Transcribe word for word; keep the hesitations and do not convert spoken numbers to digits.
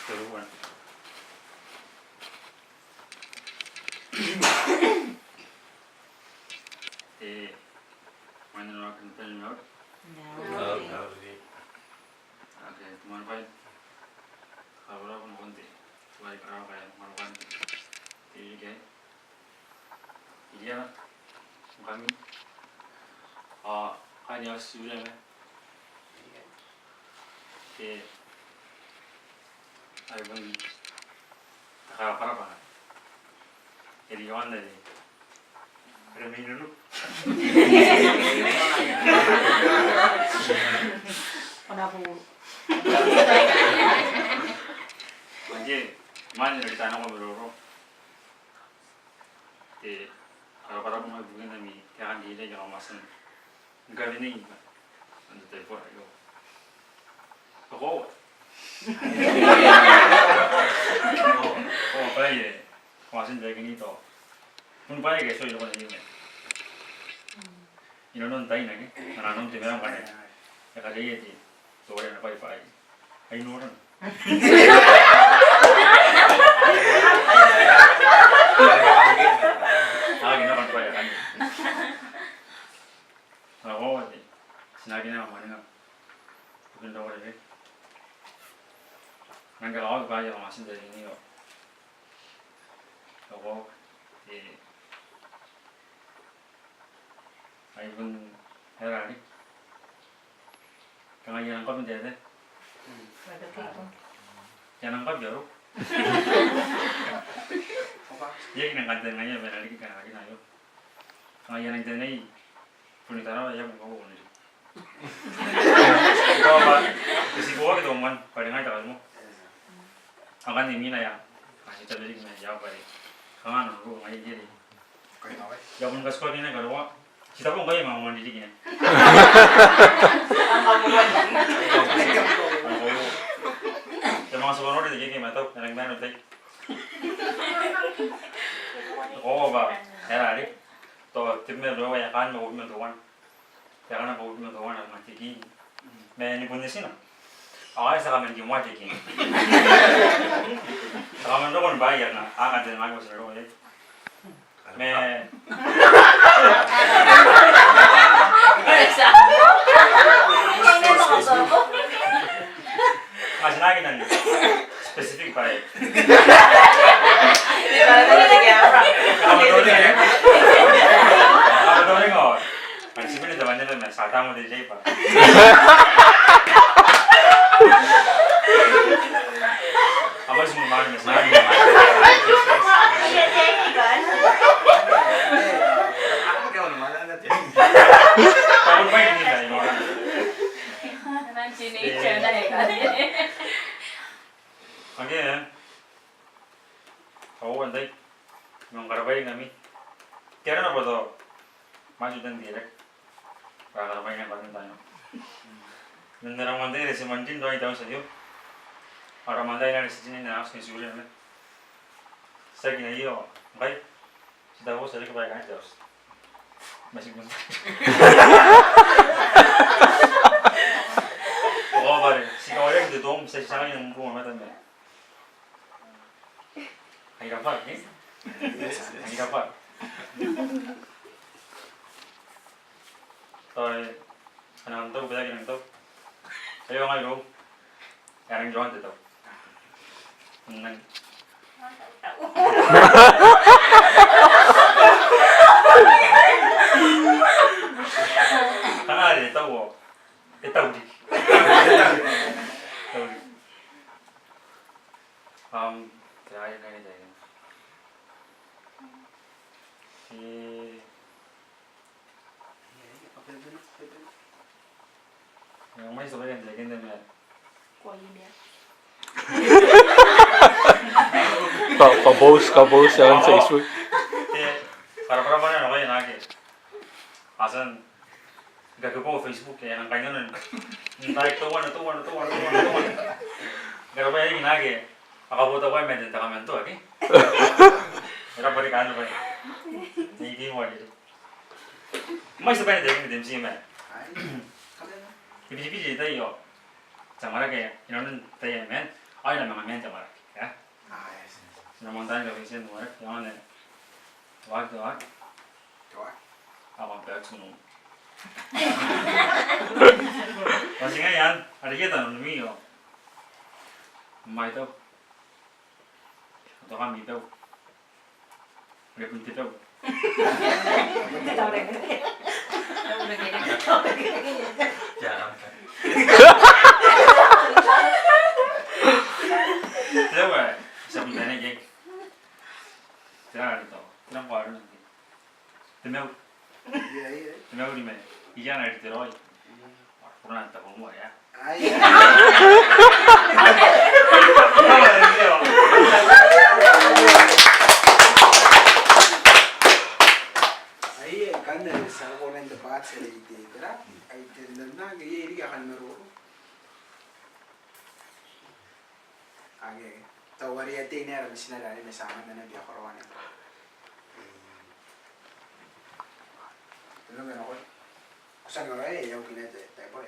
Teuana. Te mwaane n oki n tani n oki. N oki. N oki. Okay, te moan bwai. Kabwarabwara nakon te bwai karaoaki, moan bwai. Te ike. Iria, ngkami. A, kani a siure me. Te, ai bon, te kabwarabwara. E riaon are, are mai nunu. Ko na buru. Ange, mwaane n oki tana ko maroro. Te kabwarabwara mai bukin ami, te kangire, te kamasan. Ngkami nei, ma. Anto te bora, io. Ko. Ko, bwai e. Kamasan te kini to. Kun bwai ke so io ko nei me. Inanon taina ke, nanon te mera ngkanne. E kateia te, tore na bwaibwai. Ai noran. Aki na kan bwai akanne. Ao ko te, ti na aki na mwaninga. Bukin tore ke. Nang ke ao bwai e kamasan te kini io. Ao ko, e, ai bon, era ari. Kanga I a nang kabi n te ate. I a nang kabi aro. I aki nang kantaningaia bwa e na riki kanga I a nang io. Kanga I a nang taningai. Bon I tarawa I a bon kabo bon riki. Bwa, bwa, e ti bwa ke te moan, bwa e ngai te kaimo. Akanne imwina I a. Ai ti tabe riki ma I a bwa e. Kanga nang ko ngai kere. I a bon katikua nina karokoa. Ti tabo ngkai ma moan ririki ne. Te manga sobanore te keke ma tau, e nang mano tai. Ko bwa, era are. To, te mea roa e a kan ma ko mea to wan. Te a kan ma ko mea to wan, ma te king. Ma ni bon netina. Ao ai ti a kaman ki moa te king. Ti a kaman roko ni bwai ae na, a kan te ngai ko ti na roko, e. Ma. Ai ti na aki nang specific bwai. Kamatori, e? Kamatori ngkoa. Ai ti bane te bane te mea. Sata mo te jaipa. Aba si mo mari me sa. Kau mai ni dai mo. Ange, e. Ao antai. Nang karabwai ngkami. Ke ara naba tao. Matu tan direct. Bwa karabwai ngkami tao. Nang ara moan tai are ti moan tin tao i tao ti a io. Ara moan tai are ti tinin na aos ni tiure naba. Ti aki na io. Ngkai. Ti tabo ti a reke bwa e kan tao. Ma ti bon. Ao bwa are. Ti kawaria te tom. Ti a ti a ngai nang bung ma tama. Ai raba, e? Ai raba. Tao, e, a nang tau, bwa e aki nang tau. Aio ngai irou. E a nang joan te tau. Nang. Kanga are tau, o. E tau riki. Tau riki. Am, tera ae ngai n tai. Ti. Ngai mai tobwai n tai kende ma. Ko a i mea. Ka, kabos, kabos, ae n Facebook. Te, karabwarabwa nako nake. A tia n Ngke ko Facebook, e, nang kainnanoan. N tai teuana, teuana, teuana, teuana, teuana. Ngkana bwa e riki nake, a kabota bwa e mena n te kamanto, ake? E raba riki anne bwa. Nei ti moa riki. Mai ti bane te riki n te M C M. E biri biri tai io. Te amwarake, inanon te tai ae maan, ao e na manga maan te amwarake, e? Ah, yes, yes. Ti na moantaai ni kabwaitia te amwarake, iaon te waaki, te waaki. Te waaki. Ao bwa back to normal. Bwa ti ngaia anne, are I ata nanoni mwiio. Mai tau. Toka mi tau. Are bon te tau. Te tau, e, ti a bon taekinna ikai. Tera are tau? Tera ngkoa aron? Te mauri. Ia, ia. Te mauri ma iai ana riteroi. Ia. Ao ko na taku moa, ia. Ai, ia. Ai, ia, ngkanne ti a kona n te bwati are te, tera? Ai, te, n na, n na, ke, ia, riki akan maroro. Ake, tao are e a tei naba ara mitinare are ma ti a manga nang bia karaoa naba. Te nongo nako. Ko tia n karaoia, e a okina te, te bwai.